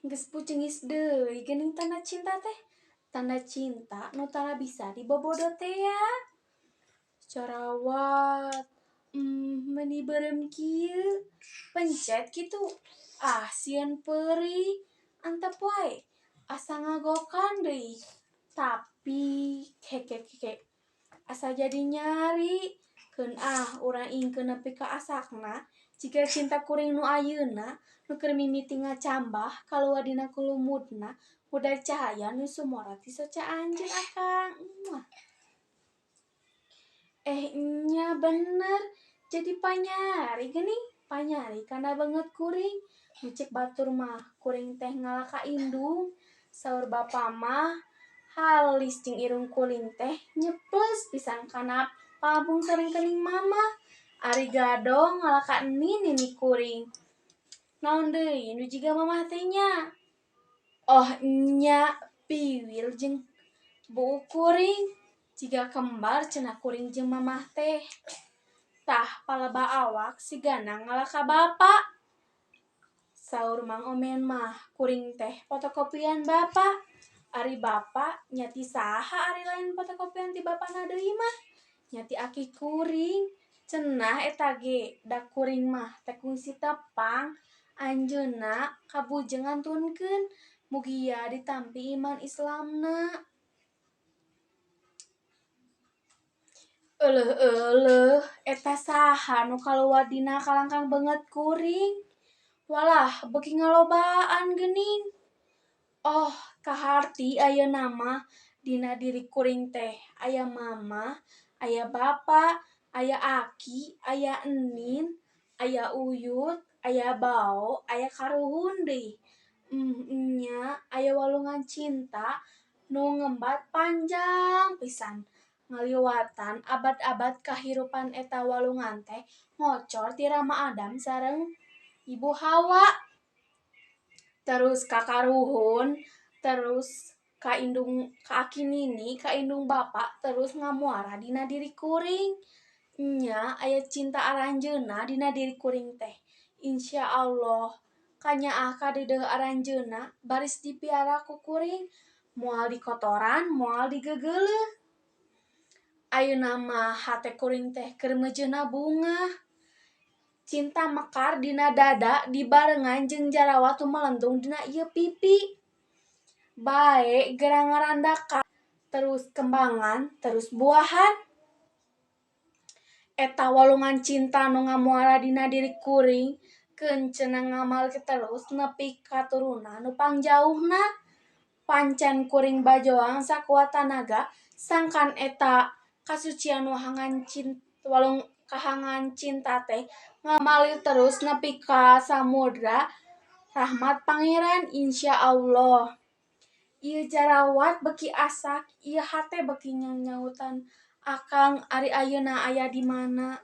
Geus pucengis deui geuning tanda cinta teh. Tanda cinta nu tara bisa dibobodo tea. Carawat, meuni beureum kieu, pencet kitu, ah sieun peurih, antep wae, asa ngagokan deui. Tapi heke heke asa jadi nyari, keun ah urang ingkeun nepi ka asakna jiga cinta kuring nu ayeuna nu keur mimiti ngacambah kaluar dina kulumutna mudar cahaya nu sumorot ti soca anjeun akang. Muah. Eh nya bener jadi panyari geuning panyari kana beungeut kuring nu cek batur mah kuring teh ngalah ka indung saur bapa mah halis jeung irung kuring teh nyepleus pisan kana palabung sareng kening mamah ari gadong ngalah ka eni nini kuring. Naon deui nu jiga mamah teh nya? Oh nya piwil jeung buuk kuring jiga kembar cenah kuring jeung mamah teh. Tah palebah awak sigana ngalah ka bapa. Saur Mang Omen mah kuring teh fotokopian bapa. Ari bapa nya ti saha ari lain fotokopian ti bapana deui mah. Nya ti aki kuring. Cenah eta ge da kuring mah teh kungsi tepang anjeunna kabujeng ngantunkeun mugia ditampi iman Islamna. Euleuh-euleuh eta saha nu kaluar dina kalangkang beungeut kuring. Walah beuki ngalobaan geuning. Oh kaharti ayeuna mah dina diri kuring teh aya mama, aya bapa, aya aki, aya enin, aya uyut, aya bao, aya karuhun deui. Nya aya walungan cinta nu ngembat panjang pisan. Ngaliwatan abad-abad kahirupan eta walungan teh ngocor ti Rama Adam sareng Ibu Hawa. Terus ka karuhun, terus ka indung ka aki nini, ka indung bapa, terus ngamuara dina diri kuring. Nya aya cinta aranjeunna dina diri kuring teh. Insyaallah kanyaah kadeudeuh aranjeunna baris dipiara ku kuring, moal dikotoran, moal digegeuleuh. Ayeuna mah hate kuring teh keur meujeuhna bungah. Cinta mekar dina dada dibarengan jeung jarawat nu melentung dina ieu pipi. Bae geura ngarandakan terus kembangan terus buahan. Eta walungan cinta nu ngamuara dina diri kuring keun cenah ngamal terus nepi ka turunan nu pangjauhna. Pancen kuring bajoang sakuat tanaga sangkan eta kasucian wahangan cinta walung kahangan cinta teh ngamalir terus nepi ka samudra rahmat Pangeran insyaallah. Ieu jarawat beuki asak, ieu hate beuki nyautan akang ari ayeuna aya di mana.